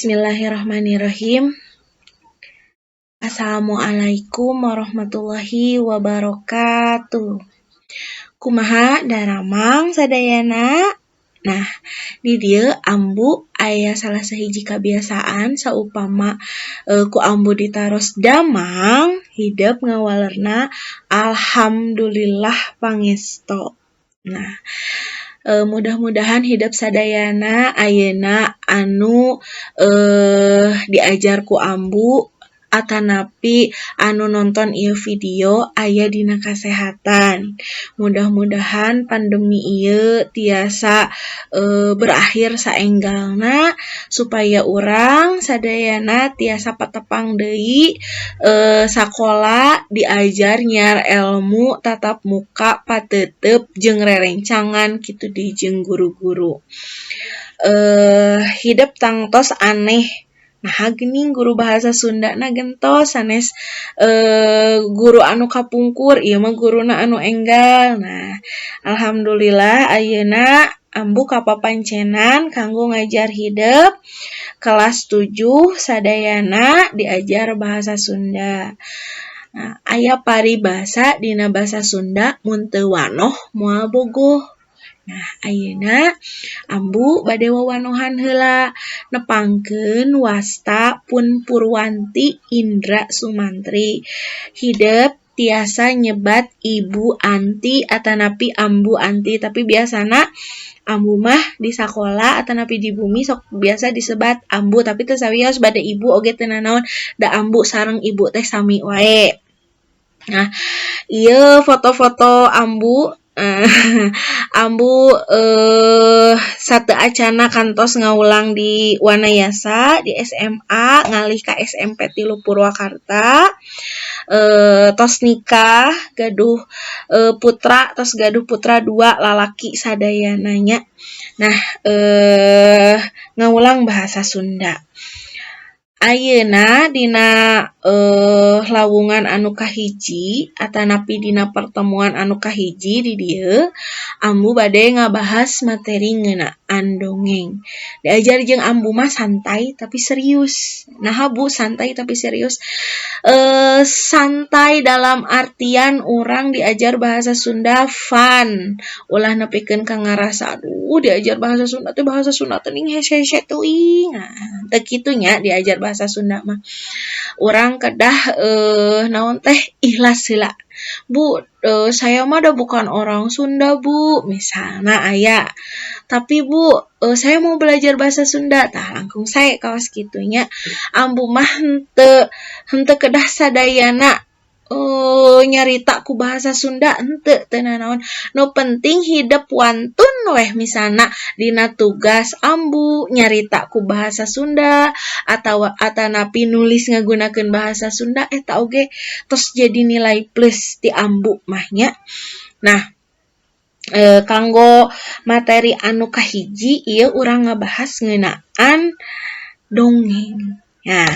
Bismillahirrahmanirrahim. Assalamualaikum warahmatullahi wabarakatuh. Kumaha daramang sadayana? Nah, di dieu Ambu aya salah sahiji kabiasaan saupama ku Ambu ditaros damang, hidep ngawalerna alhamdulillah pangesto. Nah, mudah-mudahan hidep sadayana ayeuna anu diajar ku Ambu atanapi anu nonton ieu video aya dina kasehatan. Mudah-mudahan pandemi ieu tiasa berakhir saenggalna supaya urang sadayana tiasa patepang deui sakola, diajar nyiar elmu tatap muka pateuteup jeung rerencangan kitu deui jeung guru-guru. Hidep tangtos aneh, naha geuning guru bahasa Sundana gentos sanes guru anu kapungkur, ieu mah guruna anu enggal. Nah, alhamdulillah ayeuna Ambu kapapancenan kanggo ngajar hidep kelas 7 sadayana diajar bahasa Sunda. Nah, aya paribasa dina basa Sunda, "Mun teu wanoh moal bogoh." Nah, ayeuna Ambu bade wawanohan heula nepangkeun wasta pun Purwanti Indra Sumantri. Hidep tiasa nyebat Ibu Anti atanapi Ambu Anti, tapi biasana Ambu mah di sakola atanapi di bumi sok biasa disebat Ambu, tapi teu sawios bade Ibu oge teu nanaon, da Ambu sareng Ibu teh sami wae. Nah, ieu foto-foto Ambu. Ambu sateuacana kantos ngawulang di Wanayasa di SMA, ngalih ka SMP 3 Purwakarta, tos nikah, gaduh putra, tos gaduh putra dua lalaki sadayana nya. Nah, ngawulang bahasa Sunda. Ayeuna dina lawungan anu kahiji atanapi dina pertemuan anu kahiji di dieu Ambu bade ngabahas materi ngeunaan dongeng. Diajar jeung Ambu mah santai tapi serius. Naha, Bu, santai tapi serius? Santai dalam artian urang diajar bahasa Sunda fun, ulah nepikeun ka ngarasa, "Aduh, diajar bahasa Sunda teh, bahasa Sunda teh ning hese-hese teuing." Nah, teu kitu nya diajar bahasa Sunda mah. Urang kedah naon teh, ikhlas heula. "Bu, saya mah da bukan orang Sunda, Bu," misalna aya. "Tapi, Bu, saya mau belajar bahasa Sunda." Tah, langkung sae kawas kitu nya. Ambu mah henteu kedah sadayana nyarita ku bahasa Sunda, henteu, teu nanaon. Nu penting hidep wantun weh, misalna dina tugas Ambu nyarita ku bahasa Sunda atawa atanapi nulis ngagunakeun bahasa Sunda, eta oge tos jadi nilai plus ti Ambu mah nya. Nah, kanggo materi anu kahiji ieu urang ngabahas ngeunaan dongeng. Nah,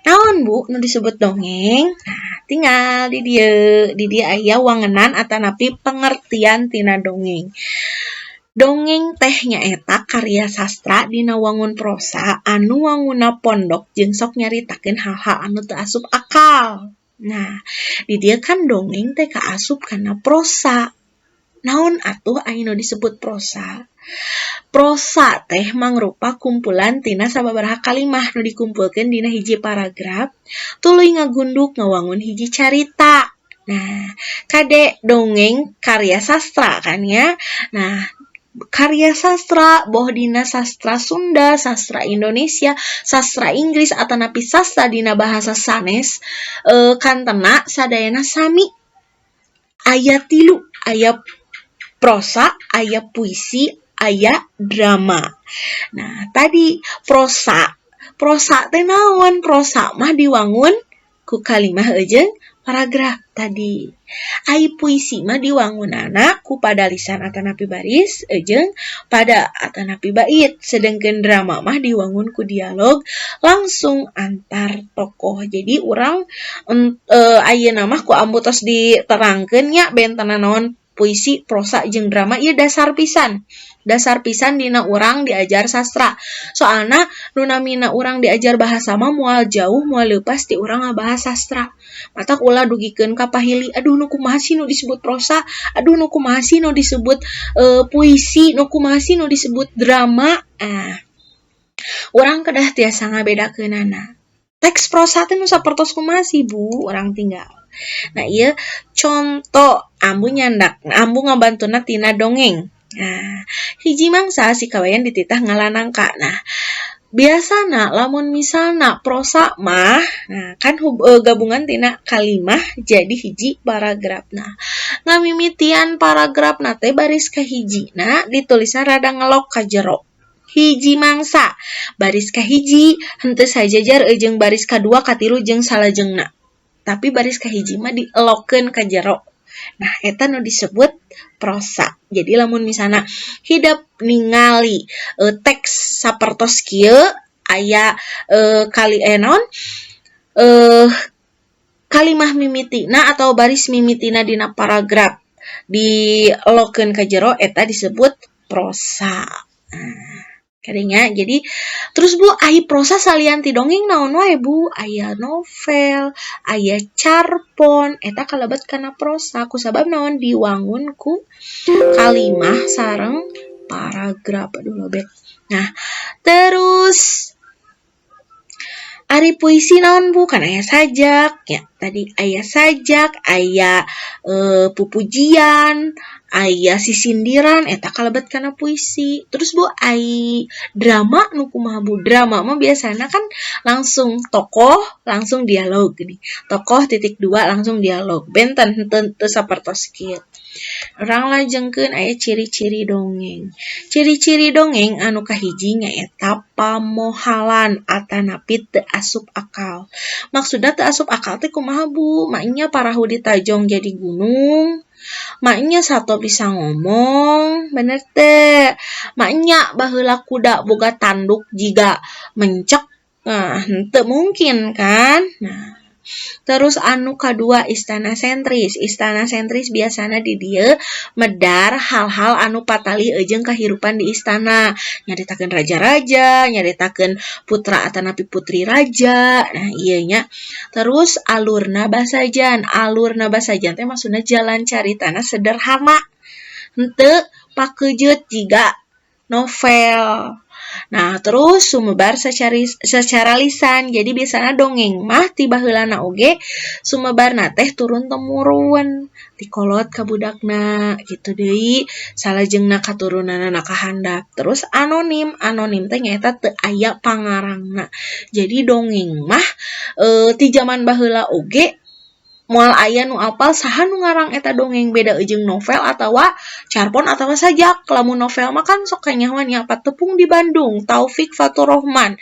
naon, Bu, nu disebut dongeng? Nah, tinggal di dieu, di dieu aya wangenan atanapi pengertian tina dongeng. Dongeng teh nyaeta karya sastra dina wangun prosa anu wangunna pondok jeung sok nyaritakeun hal-hal anu teu asup akal. Nah, di dieu kan dongeng teh kaasup kana prosa. Naon atuh anu disebut prosa? Prosa teh mangrupa kumpulan tina sababaraha kalimah nu dikumpulkeun dina hiji paragraf tuluy ngagunduk ngawangun hiji carita. Nah, kade, dongeng karya sastra kan ya. Nah, karya sastra boh dina sastra Sunda, sastra Indonesia, sastra Inggris atanapi sastra dina bahasa sanes, kantena sadayana sami, aya tilu, aya prosa, aya puisi, aya drama. Nah, tadi prosa. Prosa teh naon? Prosa mah diwangun ku kalimah jeung paragraf tadi. Ai puisi mah diwangunana ku padalisan atanapi baris jeung pada atanapi bait. Sedengkeun drama mah diwangun ku dialog langsung antar tokoh. Jadi urang ayeuna mah ku Ambu tos diterangkeun nya, bentena naon. Puisi, prosa, jeung drama ieu dasar pisan. Dasar pisan dina urang diajar sastra. Soalna nu namina urang diajar bahasa mah moal jauh, moal leupas ti urang ngabahas sastra. Matak ulah dugikeun ka pahili, "Aduh, nu kumaha sih nu disebut prosa? Aduh, nu kumaha sih nu disebut puisi? Nu kumaha sih nu disebut drama?" Ah, urang kedah tiasa ngabedakeunana. Teks prosa teh nu sapertos kumaha sih, Bu? Urang tinggal. Nah, ieu conto Ambu nyandak, Ambu ngabantuna tina dongeng. Nah, hiji mangsa si Kabayan dititah ngala nangka. Nah, biasana lamun misalna prosa mah, nah kan gabungan tina kalimah jadi hiji paragraf. Nah, ngamimitian paragrafna teh baris kahiji nah ditulisna rada ngelok ka jero. Hiji mangsa, baris kahiji henteu sajajar jeung baris kadua, katilu, jeung salajengna, tapi baris kahiji mah dielokeun ka jero. Nah, eta nu disebut prosa. Jadi lamun misalna hidep ningali teks sapertos kieu, aya kali naon kalimah mimitina atau baris mimitina dina paragraf dielokeun ka jero, eta disebut prosa. Nah, kadinya. Jadi terus, Bu, ai prosa salian ti dongeng naon wae, Bu? Aya novel, aya carpon, eta kalebet kana prosa kusabab naon? Diwangun ku kalimah sareng paragraf. Aduh, lobet. Nah, terus ari puisi naon, Bu? Kan aya sajak ya. Tadi aya sajak, aya pupujian, aya sisindiran, eta kalebet kana puisi. Terus, Bu, ai drama nu kumaha, Bu? Drama mah biasana kan langsung tokoh, langsung dialog gini. Tokoh titik dua, langsung dialog. Benten, henteu teu sapertos kieu. Urang lajengkeun, aya ciri-ciri dongeng. Ciri-ciri dongeng anu kahiji nyaeta pamohalan atanapi teu asup akal. Maksudna teu asup akal teh kumaha, Bu? Maenya parahu ditajong jadi gunung, maenya sato bisa ngomong, bener teu? Maenya baheula kuda boga tanduk jiga mencek, nah henteu mungkin kan? Nah, terus anu kadua, istana sentris. Istana sentris biasana di dieu medar hal-hal anu patalih jeung kahirupan di istana. Nyaritakeun raja-raja, nyaritakeun putra atanapi putri raja. Nah, ieu nya. Terus alurna basajan. Alurna basajan teh maksudna jalan caritana sederhana. Henteu pakejeut jiga novel. Nah, terus sumebar secara lisan. Jadi biasana dongeng mah ti baheulana oge sumebarna teh turun temurun. Ti kolot ka budakna kitu deui, salajengna katurunanna ka handap. Terus anonim, anonim teh nyaeta teu aya pangarangna. Jadi dongeng mah ti jaman baheula oge moal aya nu apal saha nu ngarang eta dongeng, beda jeung novel atawa carpon atawa sajak. Lamun novel mah kan sok kanyahoan nya, Patepung di Bandung, Taufik Faturrahman,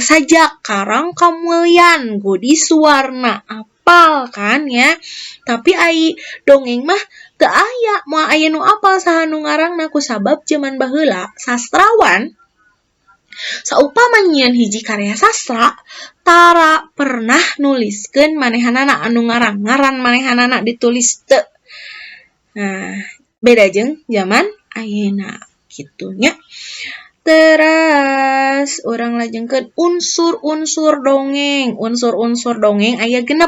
sajak Karang Kamulyan, Godi Suwarna, apal kan ya. Tapi ai dongeng mah teu aya, moal aya nu apal saha nu ngarangna, kusabab jaman baheula sastrawan saupama nyieun hiji karya sastra tara pernah nuliskeun manehanana anu ngarang, ngaran manehanana ditulis teu. Nah, beda jeung jaman ayeuna kitu nya. Teras urang lajengkeun unsur-unsur dongeng. Unsur-unsur dongeng aya 6.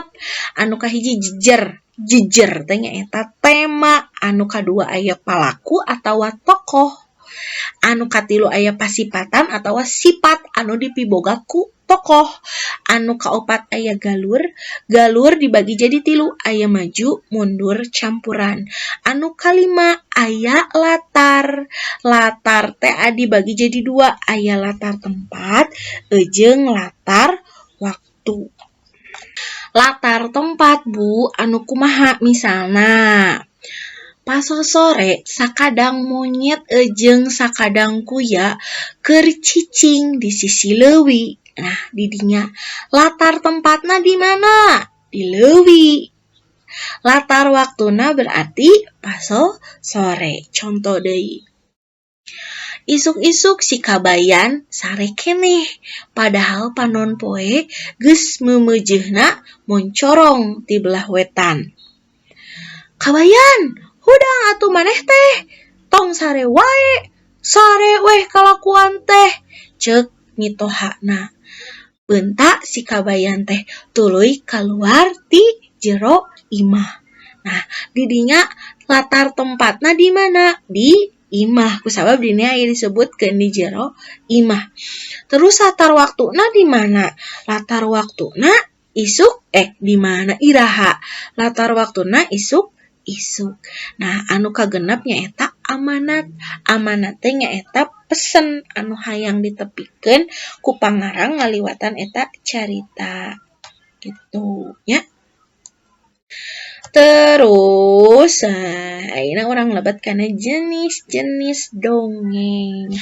Anu kahiji, jejer. Jejer teh nyaeta tema. Anu kadua aya palaku atawa tokoh. Anu katilu aya pasipatan atawa sifat anu dipiboga ku tokoh. Anu kaopat aya galur. Galur dibagi jadi tilu, aya maju, mundur, campuran. Anu kalima aya latar. Latar teh dibagi jadi dua, aya latar tempat jeung latar waktu. Latar tempat, Bu, anu kumaha? Misalna pasosore sakadang monyet jeung sakadang kuya keur cicing di sisi leuwi. Nah, di dinya latar tempatna di mana? Di leuwi. Latar waktuna berarti pasosore. Conto deui. Isuk-isuk si Kabayan sare keneh, padahal panon poe geus meumeujeuhna moncorong ti belah wetan. "Kabayan, Hudang atuh maneh teh, tong sare wae, sare weh kalakuan teh, ceuk mitohana. Beunta si Kabayan teh tuluy kaluar ti jero imah. Nah, di dinya latar tempatna di mana? Di imah. Kusabab di dinya aya disebutkeun di jero imah. Terus latar waktuna di mana? Latar waktuna isuk, eh, di mana, iraha? Latar waktuna isuk isuk. Nah, anu kagenep nyaeta amanat. Amanat teh nyaeta pesen anu hayang ditepikeun ku pangarang ngaliwatan eta carita gitu nya. Terus, nah, ayeuna urang lebet kana jenis-jenis dongeng.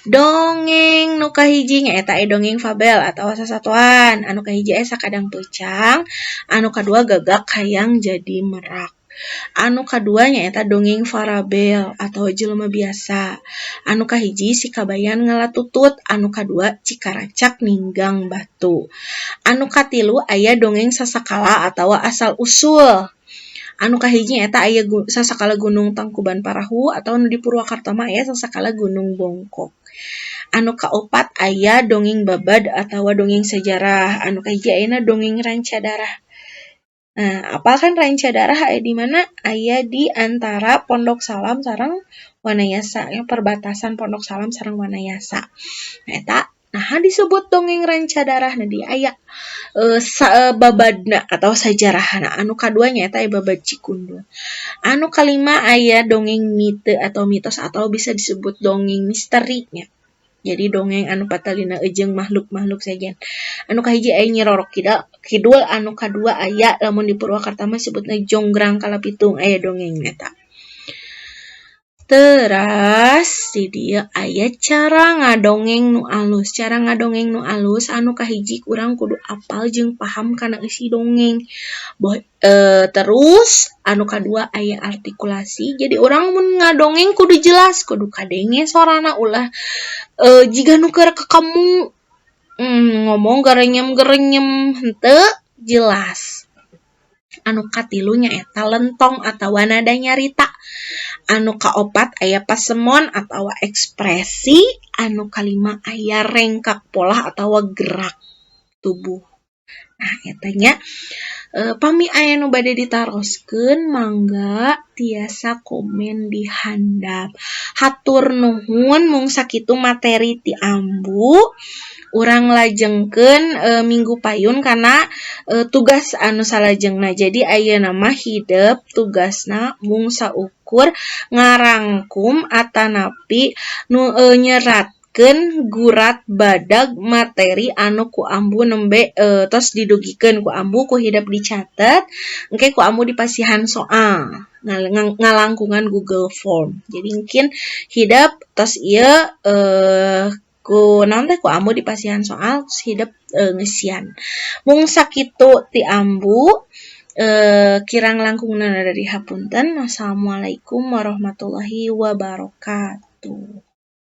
Dongeng nu kahiji nyaeta aya dongeng fabel atawa sasatoan. Anu kahiji aya Sakadang Peucang, anu kadua Gagak Hayang Jadi Merak. Anu kadua nyaeta dongeng farabel atau jelema biasa. Anu kahiji Si Kabayan Ngala Tutut, anu kadua Cikaracak Ninggang Batu. Anu katilu aya dongeng sasakala atawa asal usul. Anu kahiji nyaeta aya Sasakala Gunung Tangkuban Parahu atau nu di Purwakarta mah aya Sasakala Gunung Bongkok. Anu kaopat aya dongeng babad atawa dongeng sejarah. Anu kahiji ayana dongeng Ranca Darah. Nah, apal kan Ranca Darah aya di mana? Aya di antara Pondok Salam sareng Wanayasa, ya, perbatasan Pondok Salam sareng Wanayasa. Nah, eta naha disebut dongeng Ranca Darah? Nah, dia aya babadna atau sajarahna. Anu kadua nyaeta aya Babad Cikundul. Anu kalima aya dongeng mite atau mitos atau bisa disebut dongeng misteri nya. Jadi dongeng anu patalina jeung makhluk-makhluk sejen. Anu kahiji aya Nyi Roro Kidul, anu kadua aya lamun di Purwakarta mah sebutna Jonggrang Kalapitung, aya dongeng eta. Teras di dieu aya cara ngadongeng nu alus. Cara ngadongeng nu alus anu kahiji, urang kudu apal jeung paham kana eusi dongeng. Terus anu kadua aya artikulasi. Jadi urang mun ngadongeng kudu jelas, kudu kadenge sorana, ulah jiga nu keur kakemu ngomong garenyem-garenyem, henteu jelas. Anu katilu nyaeta lentong atawa nada nyarita. Anu kaopat aya pasemon atawa ekspresi. Anu kalima aya rengkak polah atawa gerak tubuh. Nah, eta nya. Pami aya nu bade ditaroskeun, mangga tiasa komen di handap. Hatur nuhun, mung sakitu materi ti Ambu. Urang lajengkeun minggu payun kana tugas anu salajengna. Jadi ayeuna mah hidep tugasna mung saukur ngarangkum atanapi nu nyeratkeun gurat badag materi anu ku Ambu nembe tos didugikeun ku Ambu. Ku hidep dicatet, engke ku Ambu dipasihan soal ngalangkungan Google Form. Jadi mungkin hidep tos ieu ku naon teh, ku Ambu dipasihan soal, hidep ngeusian. Mung sakitu ti Ambu, kirang langkungna dari hapunten. Wassalamualaikum warahmatullahi wabarakatuh.